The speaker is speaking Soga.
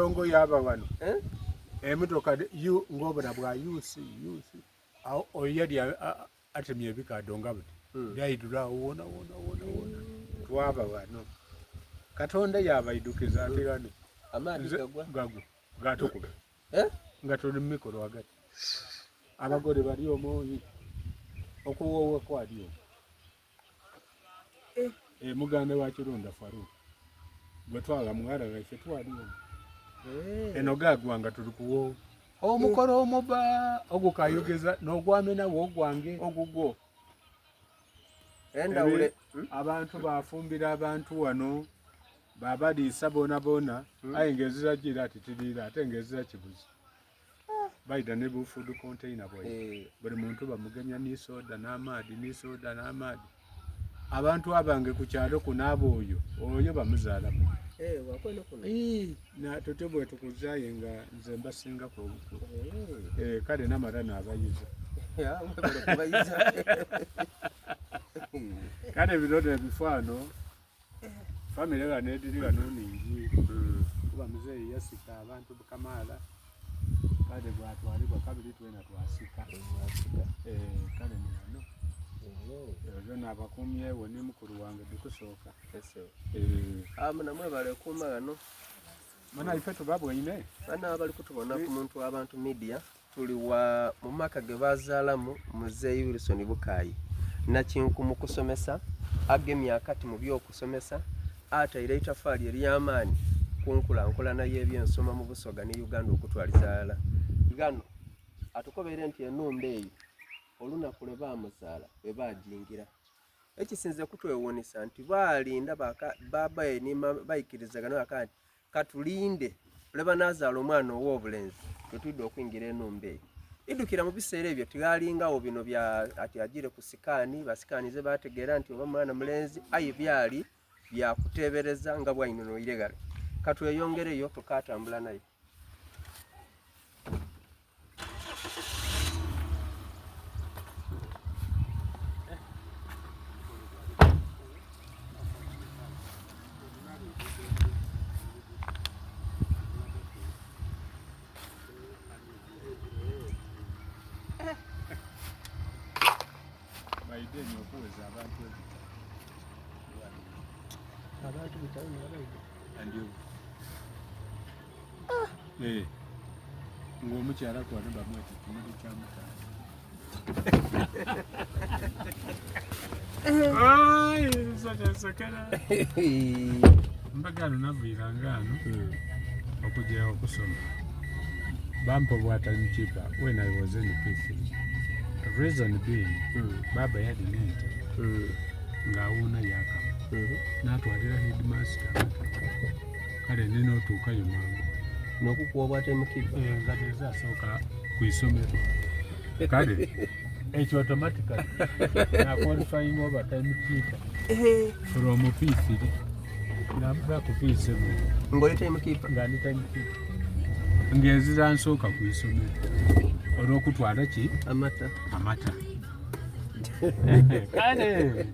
Nalongo yaaba wano emotoka ng'obona bwa UC UC oyo yali atemye ebikaadho nga buti hmm. byaidhula awo wona wona wona wona twaba wano Katonda yabaidukiza ati hmm. ghano amaadhi gagwa gagwa gatukuba eh? nga tuli mu mikolo ghagati abagole bali omwo okuwoowa kwali omwo Eh. Eh, muganda wa Kirunda Faruk gwe twagha mughala waife twali omwo eh. eno gagwa nga tuli kuwoowa omukolo omuba ogukayogeza n'ogwamenawo ogwange ogugwo endawule hmm? abantu bafumbira abantu wano babaliisa bona bona hmm? aye ng'ezira gira ati tiriira ate ng'ezira kibuzi baidha ne bu food container bwaibwe eh. buli muntu bamugemya ni soda n'amaadhi ni soda n'amaadhi abantu abange ku kyalo kuno abo oyo oyo bamuzaalaku eh, tutyo bwetukuza aye nga nze mbasingaku obukulu eh. kale namala nabayiza kale bino nebifaano Famire ghano edhiri ghano nhingi kuba muzeeyi yasika abantu kamaala kale bwatwalibwa kabiri twena twasika eh, kale ni ghano oyo nabakumyegho ni mukulu wange dhikusooka eh. ah, muna mwebale kuuma ghano muna ife tubabweine bana abali kutubona ku muntu abantu media Tuli wa mu maka ge baazaalamu Muzeeyi Wilson Bukaayi. Nakinku mu kusomesa, agemye akati mu by'okusomesa, ataire eitafaali ery'amaani ku nkulankulana y'ebyensoma mu Busoga ni Uganda okutwaliza ghalala. Ghano atukobeire nti enhumba eyo olunaku lwe baamuzaala lwe baagingira. Ekisinze kutwewuunisa nti baalinda bbaabba we ni maama baikirizagana bakaaba nti Katulinde lwe banaazaala omwana ow'obulenzi lwe twidha okwingira enhumba eyo. Idhukira mu biseera ebyo tighalingagho bino bya ati ajiire ku sikaani, basikaanize baategeera nti oba mwana mulenzi, aye byali bya kuteebereza nga bw'ainhonhoire ghale. Katweyongereyo tukaatambula naye. Baideni okuweza abantu ebita abantu bitano nabaidha Ah. Eh. Ng'omukyala kwano bamweta kimuli kya mutaano. Mbagano naviiranga ano hmm. okujja okusoma bampa obwa timekeeper when I was in P3 reason being mm. baba yali nente mm. ng'awuuna yakama mm -hmm. n'atwalira headmaster Kale nina otuukayo mangu. Nokukuwa obwa time keeper. Eh, nga nze asooka ku isomero. Kale ekyo automatically na qualifying oba time keeper. Eh. From P3. Namba ku P7. Ngoli time keeper. Nga ndi time keeper. Ng'enzira nsooka ku isomero. Olw'okutwala ki? Amata. Amata. Kale.